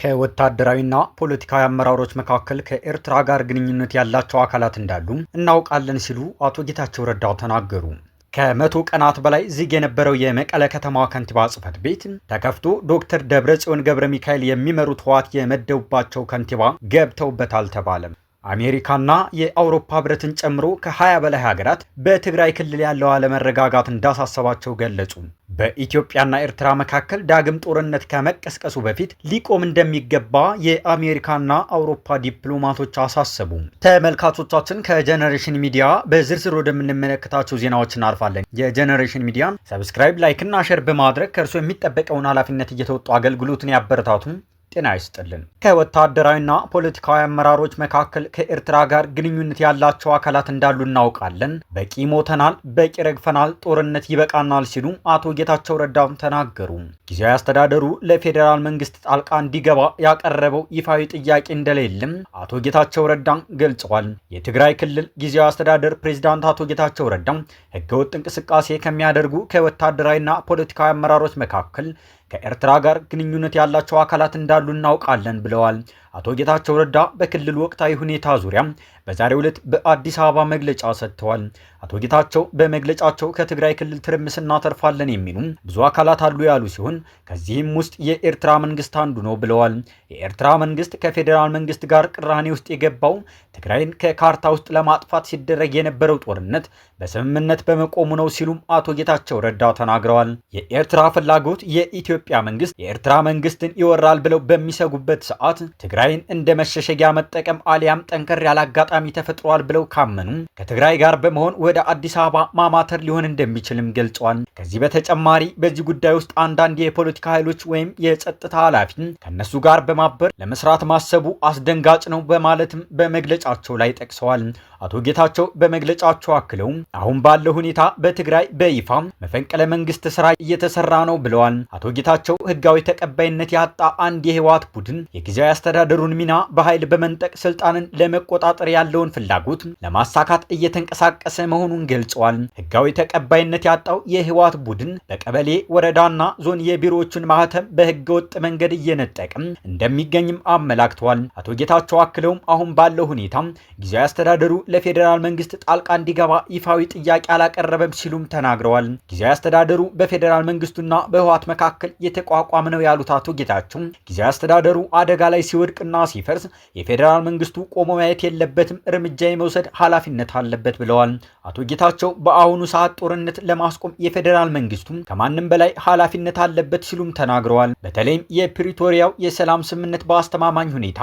ከወታደራዊና ፖለቲካዊ አመራሮች መካከል ከኤርትራ ጋር ግንኙነት ያላቸው አካላት እንዳሉ እናውቃለን ሲሉ አቶ ጌታቸው ረዳ ተናገሩ። ከ100 ቀናት በላይ ዝግ የነበረው የመቀለ ከተማ ከንቲባ ጽሕፈት ቤት ተከፍቶ ዶክተር ደብረጽዮን ገብረ ሚካኤል የሚመሩት ህወሓት የመደቡባቸው ከንቲባ ገብተውበታል ተባለ። አሜሪካና የአውሮፓ ህብረትን ጨምሮ ከ20 በላይ ሀገራት በትግራይ ክልል ያለው አለመረጋጋት እንዳሳሰባቸው ገለጹ። በኢትዮጵያና ኤርትራ መካከል ዳግም ጦርነት ከመቀስቀሱ በፊት ሊቆም እንደሚገባ የአሜሪካና አውሮፓ ዲፕሎማቶች አሳሰቡ። ተመልካቾቻችን፣ ከጀነሬሽን ሚዲያ በዝርዝር ወደምንመለከታቸው ዜናዎች እናልፋለን። የጀነሬሽን ሚዲያን subscribe፣ like እና share በማድረግ ከእርሶ የሚጠበቀውን ኃላፊነት እየተወጡ አገልግሎትን ያበረታቱን። ጤና ይስጥልን። ከወታደራዊና ፖለቲካዊ አመራሮች መካከል ከኤርትራ ጋር ግንኙነት ያላቸው አካላት እንዳሉ እናውቃለን። በቂ ሞተናል፣ በቂ ረግፈናል፣ ጦርነት ይበቃናል ሲሉ አቶ ጌታቸው ረዳም ተናገሩ። ጊዜያዊ አስተዳደሩ ለፌዴራል መንግስት ጣልቃ እንዲገባ ያቀረበው ይፋዊ ጥያቄ እንደሌለም አቶ ጌታቸው ረዳም ገልጸዋል። የትግራይ ክልል ጊዜያዊ አስተዳደር ፕሬዚዳንት አቶ ጌታቸው ረዳም ህገወጥ እንቅስቃሴ ከሚያደርጉ ከወታደራዊና ፖለቲካዊ አመራሮች መካከል ከኤርትራ ጋር ግንኙነት ያላቸው አካላት እንዳሉ እናውቃለን ብለዋል። አቶ ጌታቸው ረዳ በክልሉ ወቅታዊ ሁኔታ ዙሪያ በዛሬው ዕለት በአዲስ አበባ መግለጫ ሰጥተዋል። አቶ ጌታቸው በመግለጫቸው ከትግራይ ክልል ትርምስ እናተርፋለን የሚሉ ብዙ አካላት አሉ ያሉ ሲሆን፣ ከዚህም ውስጥ የኤርትራ መንግስት አንዱ ነው ብለዋል። የኤርትራ መንግስት ከፌዴራል መንግስት ጋር ቅራኔ ውስጥ የገባው ትግራይን ከካርታ ውስጥ ለማጥፋት ሲደረግ የነበረው ጦርነት በስምምነት በመቆሙ ነው ሲሉም አቶ ጌታቸው ረዳ ተናግረዋል። የኤርትራ ፍላጎት የኢትዮጵያ መንግስት የኤርትራ መንግስትን ይወራል ብለው በሚሰጉበት ሰዓት ትግራይን እንደ መሸሸጊያ መጠቀም አሊያም ጠንከር ያለ አጋጣሚ ተፈጥሯል ብለው ካመኑ ከትግራይ ጋር በመሆን ወደ አዲስ አበባ ማማተር ሊሆን እንደሚችልም ገልጸዋል። ከዚህ በተጨማሪ በዚህ ጉዳይ ውስጥ አንዳንድ የፖለቲካ ኃይሎች ወይም የጸጥታ ኃላፊ ከነሱ ጋር በማበር ለመስራት ማሰቡ አስደንጋጭ ነው በማለትም በመግለጫቸው ላይ ጠቅሰዋል። አቶ ጌታቸው በመግለጫቸው አክለው አሁን ባለው ሁኔታ በትግራይ በይፋ መፈንቅለ መንግስት ስራ እየተሰራ ነው ብለዋል። አቶ ጌታቸው ህጋዊ ተቀባይነት ያጣ አንድ የህወሓት ቡድን የጊዜያዊ አስተዳደሩን ሚና በኃይል በመንጠቅ ስልጣንን ለመቆጣጠር ያለውን ፍላጎት ለማሳካት እየተንቀሳቀሰ መሆኑን ገልጸዋል። ህጋዊ ተቀባይነት ያጣው የህወሓት ቡድን በቀበሌ፣ ወረዳና ዞን የቢሮዎቹን ማህተም በህገወጥ መንገድ እየነጠቅም እንደሚገኝም አመላክተዋል። አቶ ጌታቸው አክለውም አሁን ባለው ሁኔታ ጊዜያዊ አስተዳደሩ ለፌዴራል መንግስት ጣልቃ እንዲገባ ይፋዊ ጥያቄ አላቀረበም ሲሉም ተናግረዋል። ጊዜያዊ አስተዳደሩ በፌዴራል መንግስቱና በህወሓት መካከል የተቋቋመ ነው ያሉት አቶ ጌታቸው፣ ጊዜያዊ አስተዳደሩ አደጋ ላይ ሲወድቅና ሲፈርስ የፌዴራል መንግስቱ ቆሞ ማየት የለበትም፣ እርምጃ የመውሰድ ኃላፊነት አለበት ብለዋል። አቶ ጌታቸው በአሁኑ ሰዓት ጦርነት ለማስቆም የፌዴራል መንግስቱ ከማንም በላይ ኃላፊነት አለበት ሲሉም ተናግረዋል። በተለይም የፕሪቶሪያው የሰላም ስምምነት በአስተማማኝ ሁኔታ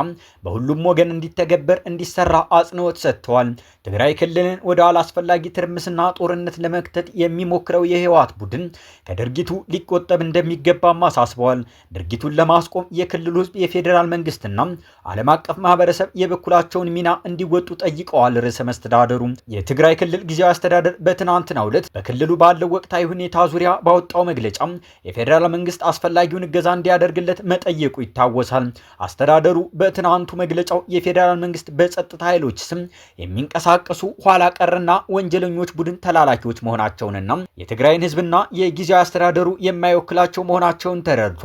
በሁሉም ወገን እንዲተገበር እንዲሰራ አጽንኦት ሰጥተዋል። ትግራይ ክልልን ወደ አላስፈላጊ ትርምስና ጦርነት ለመክተት የሚሞክረው የህወሓት ቡድን ከድርጊቱ ሊቆጠብ እንደሚገባም አሳስበዋል። ድርጊቱን ለማስቆም የክልሉ ህዝብ፣ የፌዴራል መንግስትና ዓለም አቀፍ ማህበረሰብ የበኩላቸውን ሚና እንዲወጡ ጠይቀዋል። ርዕሰ መስተዳደሩ የትግራይ ክልል ጊዜያዊ አስተዳደር በትናንትናው ዕለት በክልሉ ባለው ወቅታዊ ሁኔታ ዙሪያ ባወጣው መግለጫ የፌዴራል መንግስት አስፈላጊውን እገዛ እንዲያደርግለት መጠየቁ ይታወሳል። አስተዳደሩ በትናንቱ መግለጫው የፌዴራል መንግስት በጸጥታ ኃይሎች ስም የሚንቀሳቀሱ ኋላ ቀርና ወንጀለኞች ቡድን ተላላኪዎች መሆናቸውንና የትግራይን ህዝብና የጊዜያዊ አስተዳደሩ የማይወክላቸው መሆናቸውን ተረድቶ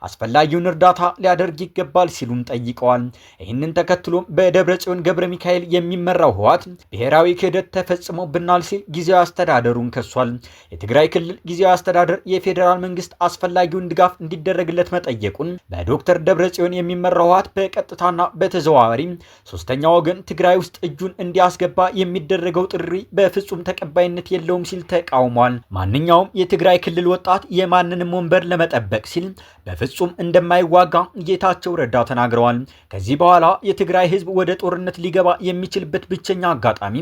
አስፈላጊውን እርዳታ ሊያደርግ ይገባል ሲሉም ጠይቀዋል። ይህንን ተከትሎ በደብረ ጽዮን ገብረ ሚካኤል የሚመራው ህወሓት ብሔራዊ ክህደት ተፈጽሞብናል ሲል ጊዜያዊ አስተዳደሩን ከሷል። የትግራይ ክልል ጊዜያዊ አስተዳደር የፌዴራል መንግስት አስፈላጊውን ድጋፍ እንዲደረግለት መጠየቁን በዶክተር ደብረ ጽዮን የሚመራው ህወሓት በቀጥታና በተዘዋዋሪ ሶስተኛ ወገን ትግራይ ውስጥ እጁን እንዲያስገባ የሚደረገው ጥሪ በፍጹም ተቀባይነት የለውም ሲል ተቃውሟል። ማንኛውም የትግራይ ክልል ወጣት የማንንም ወንበር ለመጠበቅ ሲል በፍጹም እንደማይዋጋ ጌታቸው ረዳ ተናግረዋል። ከዚህ በኋላ የትግራይ ህዝብ ወደ ጦርነት ሊገባ የሚችልበት ብቸኛ አጋጣሚ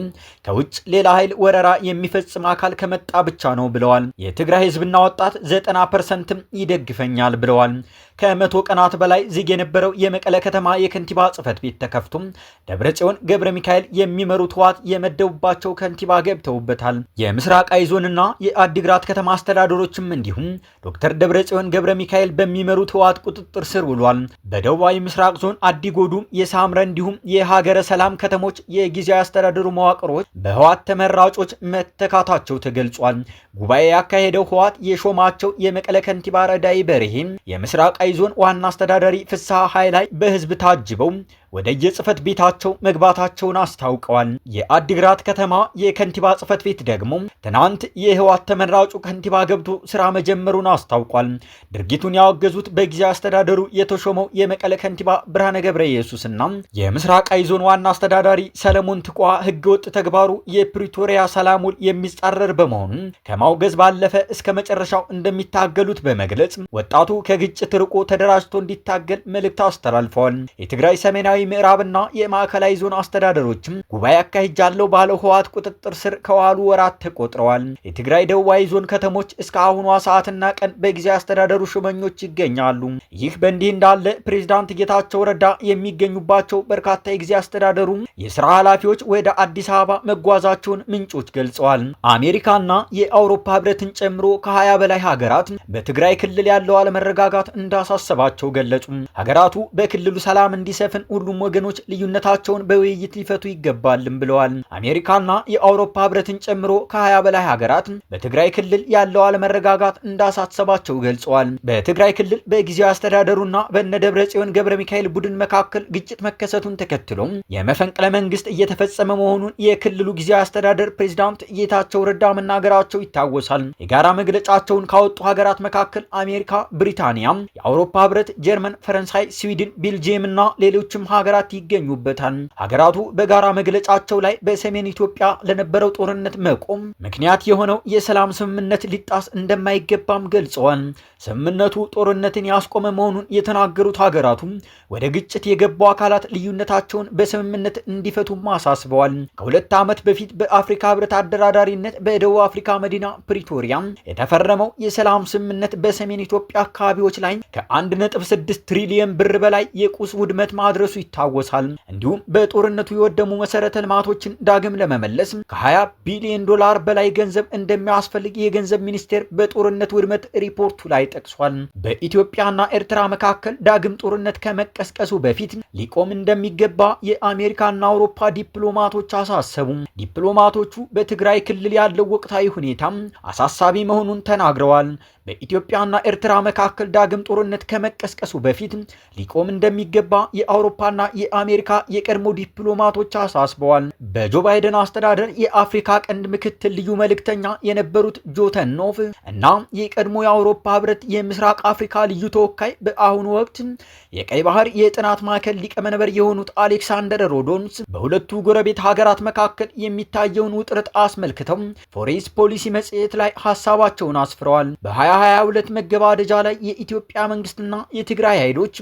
ከውጭ ሌላ ኃይል ወረራ የሚፈጽም አካል ከመጣ ብቻ ነው ብለዋል። የትግራይ ህዝብና ወጣት 90%ም ይደግፈኛል ብለዋል። ከ100 ቀናት በላይ ዝግ የነበረው የመቀለ ከተማ የከንቲባ ጽሕፈት ቤት ተከፍቶም ደብረጽዮን ገብረ ሚካኤል የሚመሩት ህወሓት የመደቡባቸው ከንቲባ ገብተውበታል። የምስራቃዊ ዞንና የአዲግራት ከተማ አስተዳደሮችም እንዲሁም ዶክተር ደብረጽዮን ገብረ ሚካኤል በሚመሩት በሚመሩት ህወሓት ቁጥጥር ስር ውሏል። በደቡባዊ ምስራቅ ዞን አዲጎዱም፣ የሳምረ እንዲሁም የሀገረ ሰላም ከተሞች የጊዜያዊ አስተዳደሩ መዋቅሮች በህወሓት ተመራጮች መተካታቸው ተገልጿል። ጉባኤ ያካሄደው ህወሓት የሾማቸው የመቀለ ከንቲባ ረዳይ በርሄ፣ የምስራቃዊ ዞን ዋና አስተዳዳሪ ፍስሐ ኃይላይ በህዝብ ታጅበው ወደ የጽህፈት ቤታቸው መግባታቸውን አስታውቀዋል። የአዲግራት ከተማ የከንቲባ ጽህፈት ቤት ደግሞ ትናንት የህወሓት ተመራጩ ከንቲባ ገብቶ ስራ መጀመሩን አስታውቋል። ድርጊቱን ያወገዙት በጊዜያዊ አስተዳደሩ የተሾመው የመቀለ ከንቲባ ብርሃነ ገብረ ኢየሱስና የምስራቃዊ ዞን ዋና አስተዳዳሪ ሰለሞን ትቋ ህገወጥ ተግባሩ የፕሪቶሪያ ሰላም ውል የሚጻረር በመሆኑ ከማውገዝ ባለፈ እስከ መጨረሻው እንደሚታገሉት በመግለጽ ወጣቱ ከግጭት ርቆ ተደራጅቶ እንዲታገል መልእክት አስተላልፈዋል። የትግራይ ሰሜናዊ ምዕራብና የማዕከላዊ ዞን አስተዳደሮችም ጉባኤ አካሂጃለሁ ባለው ህወሓት ቁጥጥር ስር ከዋሉ ወራት ተቆጥረዋል። የትግራይ ደቡባዊ ዞን ከተሞች እስከ አሁኗ ሰዓትና ቀን በጊዜያዊ አስተዳደሩ ሹመኞች ይገኛሉ። ይህ በእንዲህ እንዳለ ፕሬዝዳንት ጌታቸው ረዳ የሚገኙባቸው በርካታ የጊዜያዊ አስተዳደሩ የስራ ኃላፊዎች ወደ አዲስ አበባ መጓዛቸውን ምንጮች ገልጸዋል። አሜሪካና የአውሮፓ ህብረትን ጨምሮ ከ20 በላይ ሀገራት በትግራይ ክልል ያለው አለመረጋጋት እንዳሳሰባቸው ገለጹ። ሀገራቱ በክልሉ ሰላም እንዲሰፍን ሁሉም ወገኖች ልዩነታቸውን በውይይት ሊፈቱ ይገባልም ብለዋል። አሜሪካና የአውሮፓ ህብረትን ጨምሮ ከ20 በላይ ሀገራት በትግራይ ክልል ያለው አለመረጋጋት እንዳሳሰባቸው ገልጸዋል። በትግራይ ክልል በጊዜያዊ አስተዳደሩና በነደብረ ጽዮን ገብረ ሚካኤል ቡድን መካከል ግጭት መከሰቱን ተከትሎ የመፈንቅለ መንግስት እየተፈጸመ መሆኑን የክልሉ ጊዜያዊ አስተዳደር ፕሬዝዳንት ጌታቸው ረዳ መናገራቸው ይታወሳል። የጋራ መግለጫቸውን ካወጡ ሀገራት መካከል አሜሪካ፣ ብሪታንያ፣ የአውሮፓ ህብረት፣ ጀርመን፣ ፈረንሳይ፣ ስዊድን፣ ቤልጂየም እና ሌሎችም ሀገራት ይገኙበታል። ሀገራቱ በጋራ መግለጫቸው ላይ በሰሜን ኢትዮጵያ ለነበረው ጦርነት መቆም ምክንያት የሆነው የሰላም ስምምነት ሊጣስ እንደማይገባም ገልጸዋል። ስምምነቱ ጦርነትን ያስቆመ መሆኑን የተናገሩት ሀገራቱ ወደ ግጭት የገቡ አካላት ልዩነታቸውን በስምምነት እንዲፈቱም አሳስበዋል። ከ2 ዓመት በፊት በአፍሪካ ህብረት አደራዳሪነት በደቡብ አፍሪካ መዲና ፕሪቶሪያ የተፈረመው የሰላም ስምምነት በሰሜን ኢትዮጵያ አካባቢዎች ላይ ከ1.6 ትሪሊየን ብር በላይ የቁስ ውድመት ማድረሱ ይታወሳል። እንዲሁም በጦርነቱ የወደሙ መሰረተ ልማቶችን ዳግም ለመመለስ ከ20 ቢሊዮን ዶላር በላይ ገንዘብ እንደሚያስፈልግ የገንዘብ ሚኒስቴር በጦርነት ውድመት ሪፖርቱ ላይ ጠቅሷል። በኢትዮጵያና ኤርትራ መካከል ዳግም ጦርነት ከመቀስቀሱ በፊት ሊቆም እንደሚገባ የአሜሪካና አውሮፓ ዲፕሎማቶች አሳሰቡ። ዲፕሎማቶቹ በትግራይ ክልል ያለው ወቅታዊ ሁኔታ አሳሳቢ መሆኑን ተናግረዋል። በኢትዮጵያና ኤርትራ መካከል ዳግም ጦርነት ከመቀስቀሱ በፊት ሊቆም እንደሚገባ የአውሮፓና የአሜሪካ የቀድሞ ዲፕሎማቶች አሳስበዋል። በጆ ባይደን አስተዳደር የአፍሪካ ቀንድ ምክትል ልዩ መልእክተኛ የነበሩት ጆተኖቭ እና የቀድሞ የአውሮፓ ህብረት የምስራቅ አፍሪካ ልዩ ተወካይ በአሁኑ ወቅት የቀይ ባህር የጥናት ማዕከል ሊቀመንበር የሆኑት አሌክሳንደር ሮዶንስ በሁለቱ ጎረቤት ሀገራት መካከል የሚታየውን ውጥረት አስመልክተው Foreign Policy መጽሔት ላይ ሀሳባቸውን አስፍረዋል። በ2022 መገባደጃ ላይ የኢትዮጵያ መንግስትና የትግራይ ኃይሎች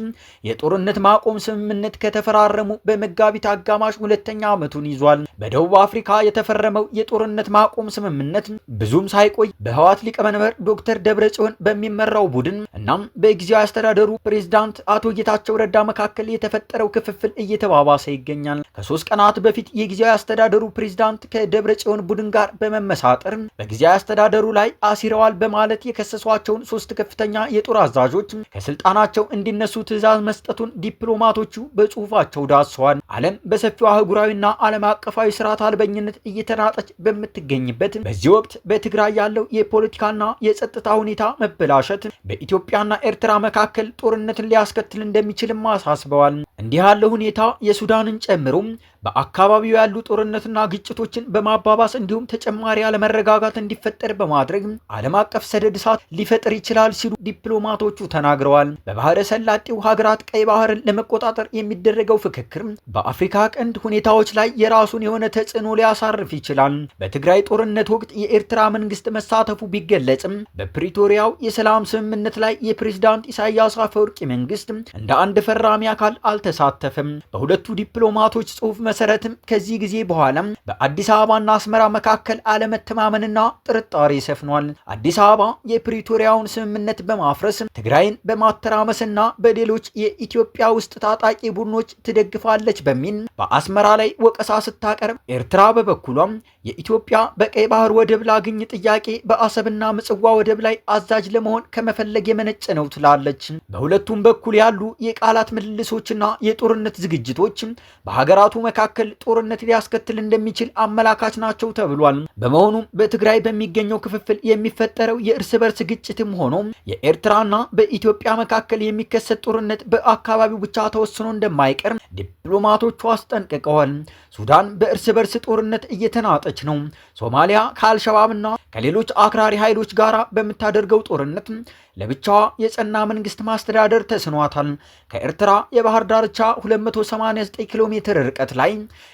የጦርነት ማቆም ስምምነት ከተፈራረሙ በመጋቢት አጋማሽ ሁለተኛ ዓመቱን ይዟል። በደቡብ አፍሪካ የተፈረመው የጦርነት ማቆም ስምምነት ብዙም ሳይቆይ በህወሓት ሊቀመንበር ዶክተር ደብረጽዮን በሚመራው ቡድን እናም በጊዜያዊ አስተዳደሩ ፕሬዝዳንት አቶ ጌታቸው ረዳ መካከል የተፈጠረው ክፍፍል እየተባባሰ ይገኛል። ከ3 ቀናት በፊት የጊዜያዊ አስተዳደሩ ፕሬዝዳንት ከደብረጽዮን ቡድን ጋር በመመሳጠር በጊዜያዊ አስተዳደሩ ላይ አሲረዋል በማለት የከሰሷቸውን 3 ከፍተኛ የጦር አዛዦች ከስልጣናቸው እንዲነሱ ትዕዛዝ መስጠቱን ዲፕሎማቶቹ በጽሁፋቸው ዳስሰዋል። ዓለም በሰፊው አህጉራዊና ዓለም አቀፋዊ ስርዓት አልበኝነት እየተናጠች በምትገኝበት በዚህ ወቅት በትግራይ ያለው የፖለቲካና የጸጥታ ሁኔታ መበላሸት በኢትዮጵያና ኤርትራ መካከል ጦርነትን ሊያስከትል እንደሚችልም አሳስበዋል። እንዲህ ያለው ሁኔታ የሱዳንን ጨምሮ በአካባቢው ያሉ ጦርነትና ግጭቶችን በማባባስ እንዲሁም ተጨማሪ አለመረጋጋት እንዲፈጠር በማድረግ ዓለም አቀፍ ሰደድ እሳት ሊፈጥር ይችላል ሲሉ ዲፕሎማቶቹ ተናግረዋል። በባህረ ሰላጤው ሀገራት ቀይ ባህርን ለመቆጣጠር የሚደረገው ፍክክር በአፍሪካ ቀንድ ሁኔታዎች ላይ የራሱን የሆነ ተጽዕኖ ሊያሳርፍ ይችላል። በትግራይ ጦርነት ወቅት የኤርትራ መንግስት መሳተፉ ቢገለጽም በፕሪቶሪያው የሰላም ስምምነት ላይ የፕሬዝዳንት ኢሳያስ አፈወርቂ መንግስት እንደ አንድ ፈራሚ አካል አልተሳተፈም። አልተሳተፈም። በሁለቱ ዲፕሎማቶች ጽሑፍ መሰረትም ከዚህ ጊዜ በኋላ በአዲስ አበባና አስመራ መካከል አለመተማመንና ጥርጣሬ ሰፍኗል። አዲስ አበባ የፕሪቶሪያውን ስምምነት በማፍረስ ትግራይን በማተራመስና በሌሎች የኢትዮጵያ ውስጥ ታጣቂ ቡድኖች ትደግፋለች በሚል በአስመራ ላይ ወቀሳ ስታቀርብ፣ ኤርትራ በበኩሏም የኢትዮጵያ በቀይ ባህር ወደብ ላግኝ ጥያቄ በአሰብና ምጽዋ ወደብ ላይ አዛዥ ለመሆን ከመፈለግ የመነጨ ነው ትላለች። በሁለቱም በኩል ያሉ የቃላት ምልልሶችና የጦርነት ዝግጅቶች በሀገራቱ መካከል ጦርነት ሊያስከትል እንደሚችል አመላካች ናቸው ተብሏል። በመሆኑም በትግራይ በሚገኘው ክፍፍል የሚፈጠረው የእርስ በርስ ግጭትም ሆኖ የኤርትራና በኢትዮጵያ መካከል የሚከሰት ጦርነት በአካባቢው ብቻ ተወስኖ እንደማይቀር ዲፕሎማቶቹ አስጠንቅቀዋል። ሱዳን በእርስ በርስ ጦርነት እየተናጠች ነው። ሶማሊያ ከአልሸባብና ከሌሎች አክራሪ ኃይሎች ጋር በምታደርገው ጦርነት ለብቻዋ የጸና መንግስት ማስተዳደር ተስኗታል። ከኤርትራ የባህር ዳርቻ 289 ኪሎ ሜትር ርቀት ላይ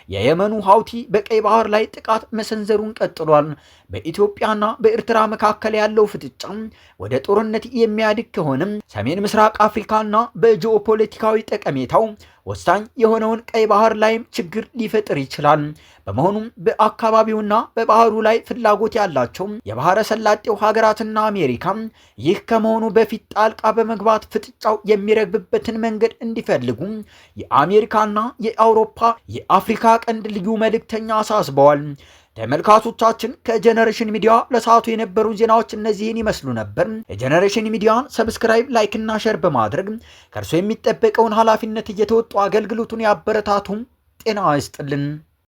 የየመኑ ሀውቲ በቀይ ባህር ላይ ጥቃት መሰንዘሩን ቀጥሏል። በኢትዮጵያና በኤርትራ መካከል ያለው ፍጥጫ ወደ ጦርነት የሚያድግ ከሆነም ሰሜን ምስራቅ አፍሪካና በጂኦፖለቲካዊ ጠቀሜታው ወሳኝ የሆነውን ቀይ ባህር ላይም ችግር ሊፈጥር ይችላል። በመሆኑም በአካባቢውና በባህሩ ላይ ፍላጎት ያላቸው የባህረ ሰላጤው ሀገራትና አሜሪካ ይህ ከመሆኑ በፊት ጣልቃ በመግባት ፍጥጫው የሚረግብበትን መንገድ እንዲፈልጉ የአሜሪካና የአውሮፓ የአፍሪካ ቀንድ ልዩ መልእክተኛ አሳስበዋል። ተመልካቾቻችን፣ ከጀነሬሽን ሚዲያ ለሰዓቱ የነበሩ ዜናዎች እነዚህን ይመስሉ ነበር። የጀነሬሽን ሚዲያን subscribe፣ like እና share በማድረግ ከእርሶ የሚጠበቀውን ኃላፊነት እየተወጡ አገልግሎቱን ያበረታቱም። ጤና ይስጥልን።